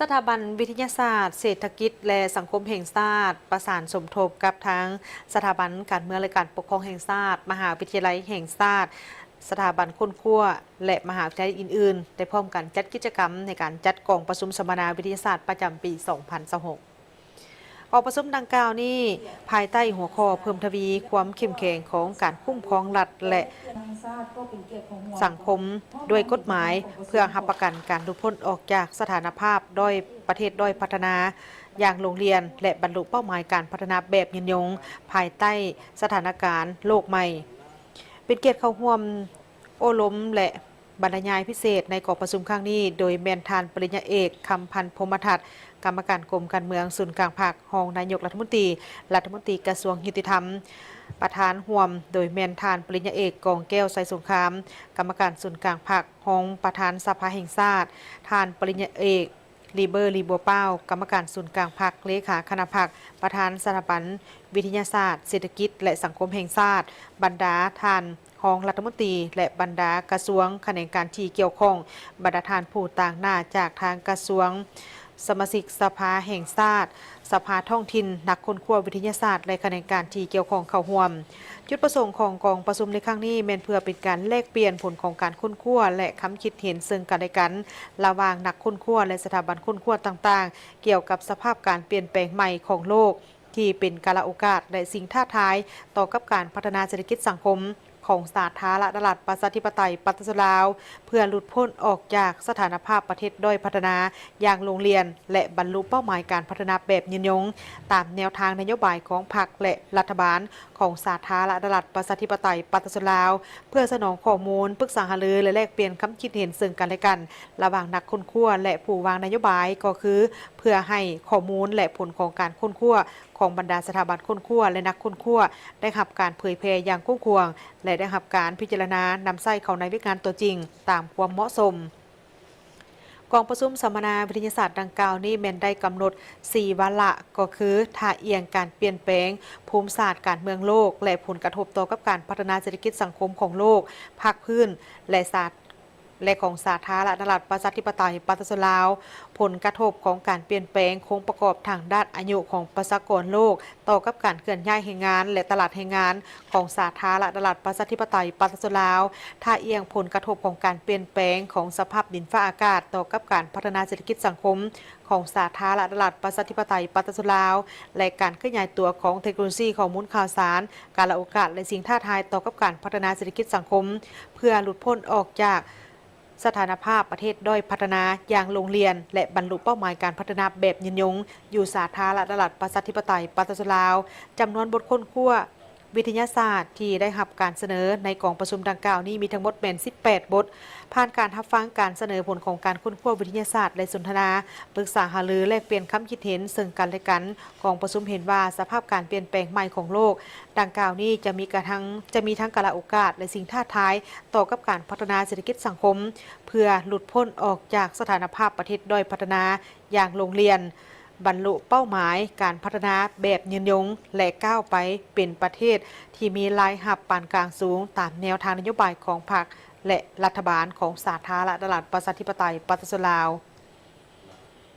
ສະຖາບັນວິທະຍາສາດເສດຖະກິດ ແລະ ສັງຄົມແຫ່ງຊາດ ປະສານສົມທົບກັບທາງສະຖາບັນການເມືອງ ແລະ ການປົກຄອງແຫ່ງຊາດ, ມະຫາວິທະຍາໄລແຫ່ງຊາດ, ສະຖາບັນຄົ້ນຄວ້າ ແລະ ມະຫາວິທະຍາໄລອື່ນໆ ໄດ້ພ້ອມກັນຈັດກິດຈະກຳໃນການຈັດກອງປະຊຸມສຳມະນາວິທະຍາສາດປະຈຳປີສອງພັນຊາວຫົກ. ກອງປະຊຸມດັ່ງກ່າວນີ້ ພາຍໃຕ້ຫົວຂໍ້ເພີ່ມທະວີຄວາມເຂັ້ມແຂງຂອງການຄຸ້ມຄອງລັດ ແລະ ສັງຄົມດ້ວຍກົດໝາຍ ເພື່ອຮັບປະກັນການຫຼຸດພົ້ນອອກຈາກສະຖານະພາບດ້ອຍ ປະເທດດ້ອຍພັດທະນາຢ່າງໂລງລຽນ ແລະ ບັນລຸເປົ້າໝາຍການພັດທະນາແບບຍືນຍົງ ພາຍໃຕ້ສະຖານະການໂລກໃໝ່. ເປັນກຽດເຂົ້າຮ່ວມໂອ້ລົມ ແລະ ບັນລະຍາຍພິເສດໃນກອງປະຊຸມຄັ້ງນີ້ ໂດຍແມ່ນທ່ານປະລິນຍາເອກ ຄຳພັນ ພົມມະທັດ ກຳມະການກົມການເມືອງສູນກາງພັກ, ຮອງນາຍົກລັດຖະມົນຕີ, ລັດຖະມົນຕີກະຊວງຍຸຕິທຳ, ປະທານຮ່ວມໂດຍແມ່ນທ່ານປະລິນຍາເອກ ກອງແກ້ວ ໄຊສົງຄາມ ກຳມະການສູນກາງພັກ, ຮອງປະທານສະພາແຫ່ງຊາດ, ທ່ານປະລິນຍາເອກ ລີເບີ ລີບົວປາວ ກຳມະການສູນກາງພັກ, ເລຂາຄະນະພັກ, ປະທານສະຖາບັນວິທະຍາສາດເສດຖະກິດ ແລະ ສັງຄົມແຫ່ງຊາດ, ບັນດາທ່ານຮອງລັດຖະມົນຕີ ແລະ ບັນດາກະຊວງຂະແໜງການທີ່ກ່ຽວຂ້ອງ, ບັນດາທ່ານຜູ້ຕາງໜ້າຈາກທາງກະຊວງ, ສະມາຊິກສະພາແຫ່ງຊາດ, ສະພາທ້ອງຖິ່ນ, ນັກຄົ້ນຄວ້າວິທະຍາສາດ ແລະ ຂະແໜງການທີ່ກ່ຽວຂ້ອງເຂົ້າຮ່ວມ. ຈຸດປະສົງຂອງກອງປະຊຸມໃນຄັ້ງນີ້ແມ່ນເພື່ອເປັນການແລກປ່ຽນຜົນຂອງການຄົ້ນຄວ້າ ແລະ ຄຳຄິດເຫັນເຊິ່ງກັນແລະກັນ ລະຫວ່າງນັກຄົ້ນຄວ້າ ແລະ ສະຖາບັນຄົ້ນຄວ້າຕ່າງໆ ກ່ຽວກັບສະພາບການປ່ຽນແປງໃໝ່ຂອງໂລກ ທີ່ເປັນກາລະໂອກາດ ແລະ ສິ່ງທ້າທາຍຕໍ່ກັບການພັດທະນາເສດຖະກິດສັງຄົມຂອງສາທາລະນະລັດ ປະຊາທິປະໄຕ ປະຊາຊົນລາວ ເພື່ອຫຼຸດພົ້ນອອກຈາກສະຖານະພາບປະເທດດ້ອຍພັດທະນາຢ່າງໂລງລຽນ ແລະ ບັນລຸເປົ້າໝາຍການພັດທະນາແບບຍືນຍົງ ຕາມແນວທາງນະໂຍບາຍຂອງພັກ ແລະ ລັດຖະບານຂອງສາທາລະນະລັດ ປະຊາທິປະໄຕ ປະຊາຊົນລາວ ເພື່ອສະໜອງຂໍ້ມູນ, ປຶກສາຫາລື ແລະ ແລກປ່ຽນຄຳຄິດເຫັນເຊິ່ງກັນແລະກັນ ລະຫວ່າງນັກຄົ້ນຄວ້າ ແລະ ຜູ້ວາງນະໂຍບາຍ ກໍຄືເພື່ອໃຫ້ຂໍ້ມູນ ແລະ ຜົນຂອງການຄົ້ນຄວ້າຂອງບັນດາສະຖາບັນຄົ້ນຄວ້າ ແລະ ນັກຄົ້ນຄວ້າ ໄດ້ຮັບການເຜີຍແຜ່ຢ່າງກວ້າງຂວາງ ແລະ ໄດ້ຮັບການພິຈາລະນານຳໃຊ້ເຂົ້າໃນວຽກງານຕົວຈິງຕາມຄວາມເໝາະສົມ. ກອງປະຊຸມສຳມະນາວິທະຍາສາດດັ່ງກ່າວນີ້ແມ່ນໄດ້ກຳນົດສີ່ວາລະ ກໍຄື ທ່າອ່ຽງການປ່ຽນແປງພູມສາດການເມືອງໂລກ ແລະ ຜົນກະທົບຕໍ່ກັບການພັດທະນາເສດຖະກິດສັງຄົມຂອງໂລກ, ພາກພື້ນ ແລະ ສາ ແລະ ຂອງສາທາລະນະລັດ ປະຊາທິປະໄຕ ປະຊາຊົນລາວ, ຜົນກະທົບຂອງການປ່ຽນແປງໂຄງປະກອບທາງດ້ານອາຍຸຂອງປະຊາກອນໂລກ ຕໍ່ກັບການເຄື່ອນຍ້າຍແຮງງານ ແລະ ຕະຫຼາດແຮງງານຂອງສາທາລະນະລັດ ປະຊາທິປະໄຕ ປະຊາຊົນລາວ, ທ່າອ່ຽງຜົນກະທົບຂອງການປ່ຽນແປງຂອງສະພາບດິນຟ້າອາກາດ ຕໍ່ກັບການພັດທະນາເສດຖະກິດສັງຄົມຂອງສາທາລະນະລັດ ປະຊາທິປະໄຕ ປະຊາຊົນລາວ ແລະ ການຂະຫຍາຍຕົວຂອງເທັກໂນໂລຊີຂໍ້ມູນຂ່າວສານ, ກາລະໂອກາດ ແລະ ສິ່ງທ້າທາຍຕໍ່ກັບການພັດທະນາເສດຖະກິດສັງຄົມ ເພື່ອຫຼຸດພົ້ນອອກຈາກ ສະຖານະພາບປະເທດດ້ອຍພັດທະນາຢ່າງໂລງລຽນ ແລະ ບັນລຸເປົ້າໝາຍການພັດທະນາແບບຍືນຍົງ ຢູ່ສາທາລະນະລັດ ປະຊາທິປະໄຕ ປະຊາຊົນລາວ. ຈຳນວນບົດຄົ້ນຄວ້າວິທະຍາສາດທີ່ໄດ້ຮັບການສະເໜີໃນກອງປະຊຸມດັ່ງກ່າວນີ້ມີທັງໝົດແມ່ນສິບແປດບົດ. ຜ່ານການຮັບຟັງການສະເໜີຜົນຂອງການຄົ້ນຄວ້າວິທະຍາສາດ ແລະ ສົນທະນາ, ປຶກສາຫາລື, ແລກປ່ຽນຄຳຄິດເຫັນເຊິ່ງກັນແລະກັນ, ກອງປະຊຸມເຫັນວ່າສະພາບການປ່ຽນແປງໃໝ່ຂອງໂລກ ດັ່ງກ່າວນີ້ຈະມີກະທັງ ຈະມີທັງກາລະໂອກາດ ແລະ ສິ່ງທ້າທາຍຕໍ່ກັບການພັດທະນາເສດຖະກິດສັງຄົມ ເພື່ອຫຼຸດພົ້ນອອກຈາກສະຖານະພາບປະເທດດ້ອຍພັດທະນາຢ່າງໂລງລຽນ, ບັນລຸເປົ້າໝາຍການພັດທະນາແບບຍືນຍົງ ແລະ ກ້າວໄປເປັນປະເທດທີ່ມີລາຍຮັບປານກາງສູງ ຕາມແນວທາງນະໂຍບາຍຂອງພັກ ແລະ ລັດຖະບານຂອງສາທາລະນະລັດ ປະຊາທິປະໄຕ ປະຊາຊົນລາວ.